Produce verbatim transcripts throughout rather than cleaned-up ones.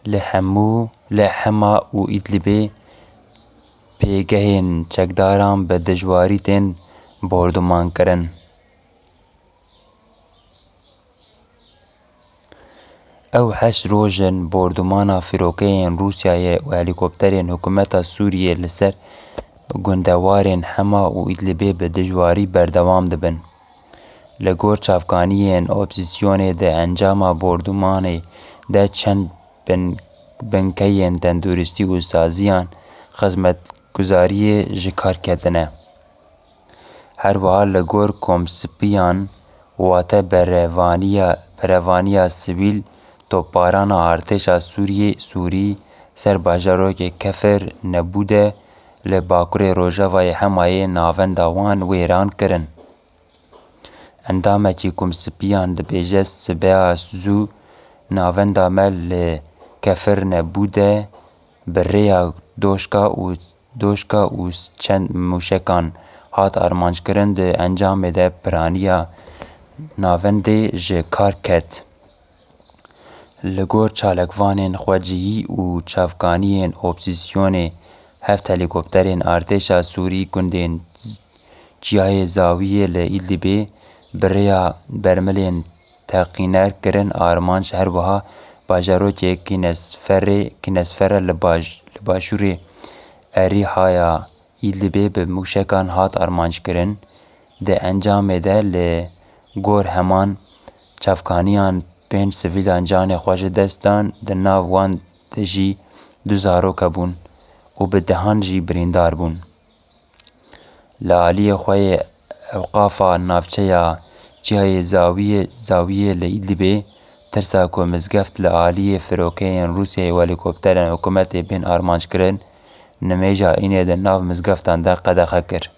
Li hemû, li Hema û Îdlibê pêgehên çekdaran bi dijwarî tên bordumankirin. Ew heşt roj in bordumana fîrokeyên Rûsyayê û helîkopterên hikûmeta Sûriyê li ser gundewarên Hema û Îdlibê bi dijwarî berdewam dibin. Li gor çavkaniyên opozîsyonê di encama bordumanê de çend bin-, binkeyên tenduristî û saziyan xizmetguzariyê ji kar ketine. Her wiha li gor komsipiyan, wate berevaniya, berevaniya sivîl, topbarana artêşa Sûriyê, Sûrî, ser bajarokê Kefir Nebûde li bakurê rojavayê Hemayê navenda wan wêran kirin. Endamekî komsipiyan dibêje, sibeya zû navenda me li Kefir Nebûde bi rêya doşka û doşka û çend mûşekan hat armanckirin, di encamê de piraniya navendê ji kar ket. Li gor çalakvanên xwecihî û çavkaniyên opozîsyonê, heft helîkopterên artêşa Sûrî gundên Çiyayê Zawiyê li Îdlibê bi rêya bermilên teqîner kirin armanc, her wiha bajarokê Kinesferê, Kinesfere li baş-, li başûrê Erîhaya Îdlibê bi mûşekan hat armanckirin. Di encamê de li gor heman çavkaniyan pênc sivîlan canê xwe ji dest dan, di nav wan de jî du zarok hebûn û bi dehan jî birîndar bûn. Li aliyê xwe yê ewqafa navçeya Çiyayê Zawiyê, Zawiyê li Îdlibê tirsa ku mizgeft li aliyê firokeyên Rûsyayê û helîkopterên hikûmetê bên armanckirin, nimêja înê di nav mizgeftan de qedexe kir.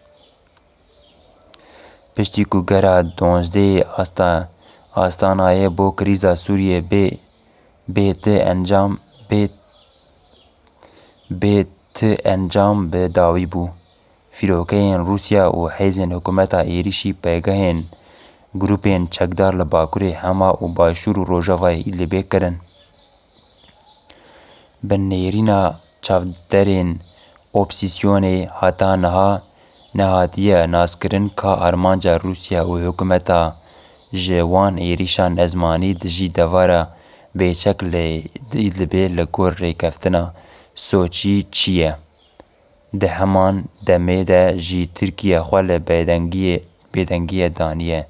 Piştî ku gera duwazdeh asta-, Astanayê bo krîza Sûriyê bê, bê ti encam, bê, bê ti encam bi dawî bû, fîrokeyên Rûsya û hêzên hikûmeta êrîşî pêgehên grûpên çekdar li Bakurê Hema û Başûr û Rojavayê Îdlibê kirin. Bi nêrîna çavdêrên opozîsyonê heta niha nehatiye naskirin ka armanca Rûsya û hikûmeta ji wan êrîşan ezmanî dijî devara bêçek li Îdlibê li gor rêkeftina Soçî çi ye. Di heman demê de jî Tirkiye xwe li bêdengiyê, bêdengiyê daniye.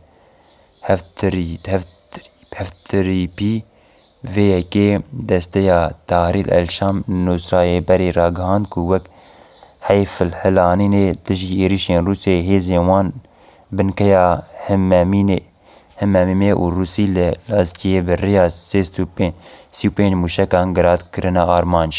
Hevtirî-, hevtirî-, hevtirîpî vê yekê desteya Tahrir el Şam Nusrayê berê ragihand ku wek heyfilhilanînê dijî êrîşên Rûsyayê hêzên wan binkeya Himemînê, Himemîmê û Rûsî li Lazkiyê bi rêya sê sed û pênc, sî û pênc mûşekan Grad kirine armanc.